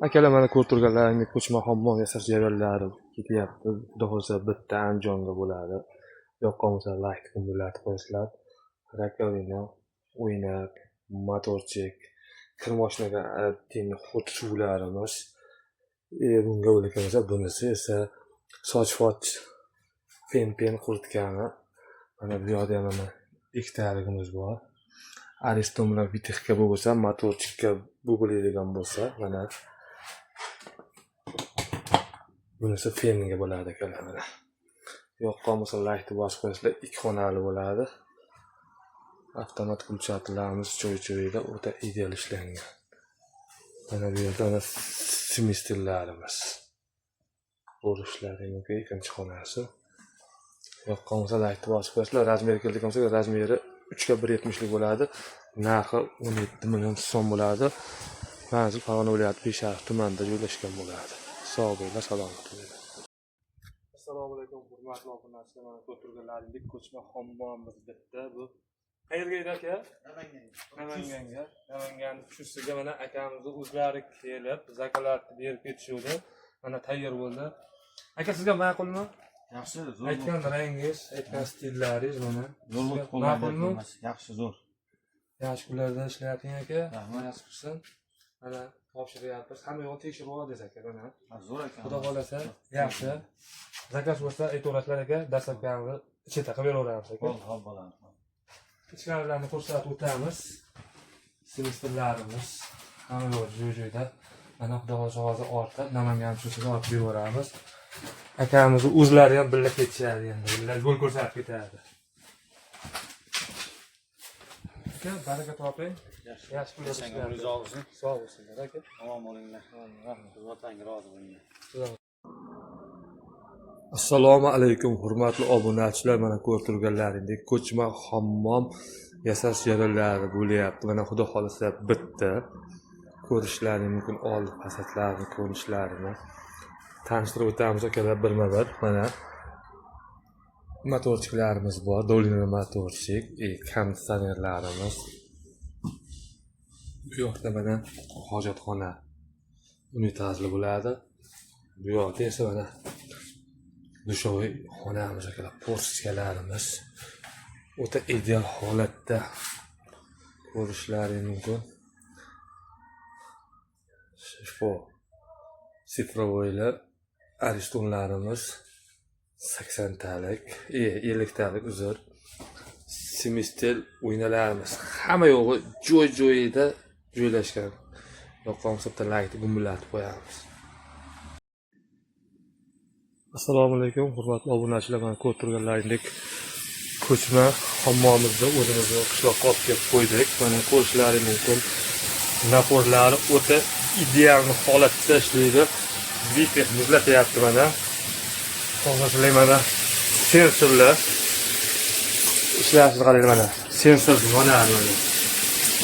Akalar, mana ko'rib turganlaringizdek ko'chma hammom yasash jarayonlari ketyapti. Xudo xohlasa bitta Andijonga bo'ladi. Yoqqan bo'lsa layk gumbillatib qo'yasizlar. Rakovina, o'ynak, motorchik, kir moshinaga отдельный ход suvlarimiz. Bunga bo'lak bo'lsa, bunisi esa soch-foch fen quritgani. Mana bu yoqda ham mana ikkitaligimiz bor. Ariston bilan Vitexga bu bo'lsa, motorchikka bu bo'ladigan bo'lsa, mana bunisi fenga bo'ladi akalar mana. Yoqqan bo'lsa laykni bosib qo'yasizlar, ikki xonali bo'ladi. Avtomat включателlarimiz joy-joyida o'ta ideal ishlangan. Mana bu yerda mana smistillarimiz. Ko'rishlari mumkin ikkinchi xonasi. Yoqqan bo'lsa laykni bosib qo'yasizlar. Razmeri keladigan bo'lsak, razmeri 3 ga 1.70 lik bo'ladi. Narxi 17 million so'm bo'ladi. Manzil Farg'ona viloyati Beshariq tumanida joylashgan bo'ladi. Sog' bo'linglar, salomat bo'linglar. Assalomu alaykum, hurmatli obunachilar. Mana ko'rib turganlaringizdek ko'chma hammomimiz bitta. Bu qayerga edi aka? Namanganga. Namanganni Chussiga mana akamizni o'zlari kelib, zakalatni berib ketishuvdi. Mana tayyor bo'ldi. Aka, sizga ma'qulmi? Yaxshi, zo'r. Aytgan rangingiz, aytgan stillaringiz mana. Zo'r Sizga bo'lib qo'ldan ma'qulmi? kelmas. Yaxshi, zo'r. Yaxshi kunlarda ishlayapting aka. Rahmat. Nasib qilsin. Mana topshiryapmiz. Hamma yo'q tekshirib oldingiz aka mana. Ha, zo'r ekan. Xudo xohlasa yaxshi. Zakaz bo'lsa aytaverasizlar aka, dastlabki ichida qilib beraveramiz aka. Bo'ldi, hop bo'ladi. Ichkarilarni ko'rsatib o'tamiz. Semestrlarimiz hamma yo'q joy-joyida. Mana xudo xohlasa hozir ortib Namangan Chussiga olib beraveramiz. Akamizni o'zlari ham birga ketishadi endi. Birga yo'l ko'rsatib ketadi. Aka, baraka toping. Yaxshi. Yaxshi kunlarda Yashang, umringiz ishlayapsiz. uzoq bo'lsin. Sog' bo'lsinlar aka. Omon bo'linglar. Rahmat. Vatanga rozi bo'linglar. Assalomu alaykum, hurmatli obunachilar. Mana ko'rib turganlaringdek ko'chma hammom yasash jarayonlari bo'lyapti. Mana xudo xohlasa bitta. Ko'rishlaring mumkin oldi fasadlarini, ko'rinishlarini. Tanishtirib o'tamiz akalar birma-bir. Mana motorchiklarimiz bor, Dolina motorchik, konditsionerlarimiz. Bu yoqda mana hojatxona unitazli bo'ladi. Bu yoqda esa mana dushovoy xonamiz akalar, porsichkalarimiz o'ta ideal holatda ko'rishlaring mumkin. Shifo цифровойlar Aristonlarimiz 80 talik, 50 talik uzr. Simistel o'ynalarimiz hamma yo'g'i joy-joyida joylashgan. Yoqqan bo'lsa bitta laykni gumbillatib qo'yamiz. Assalomu alaykum, hurmatli obunachilar. Mana ko'rib turganlaringdek ko'chma hammomimizni o'zimizni qishloqqa olib kelib qo'ydik. Mana ko'rishlaring mumkin. Naporlari o'ta ideal holatda ishlaydi. Viteh muzlatyapti mana. To'g'risini mana sensorlar ishlashini qaranglar mana. Sensor yonadi mana.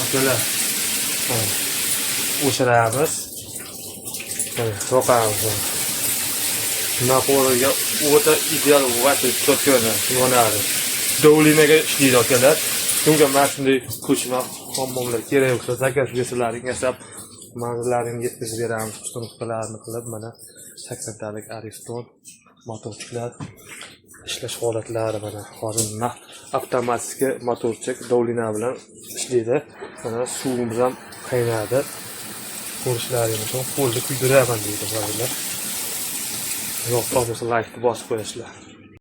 Akalar. Mana. O'chiramiz. Mana yoqamiz. Naporiga o'ta ideal va четко yonadi. Давлениyaga ishlaydi akalar. Kimga mana shunday ko'chma hammomlar kerak bo'lsa, zakaz bersalaring yasab manzillaringga yetkazib beramiz. Установкalarini qilib mana 80 talik Ariston motorchiklar ishlash holatlari mana hozir avtomatik motorchik давление bilan ishlaydi. Mana suvimiz ham qaynadi. Ko'rishlaring mumkin. Qo'lni kuydiraman deydi bolalar. Yoqqan bo'lsa laykni bosib qo'yasizlar.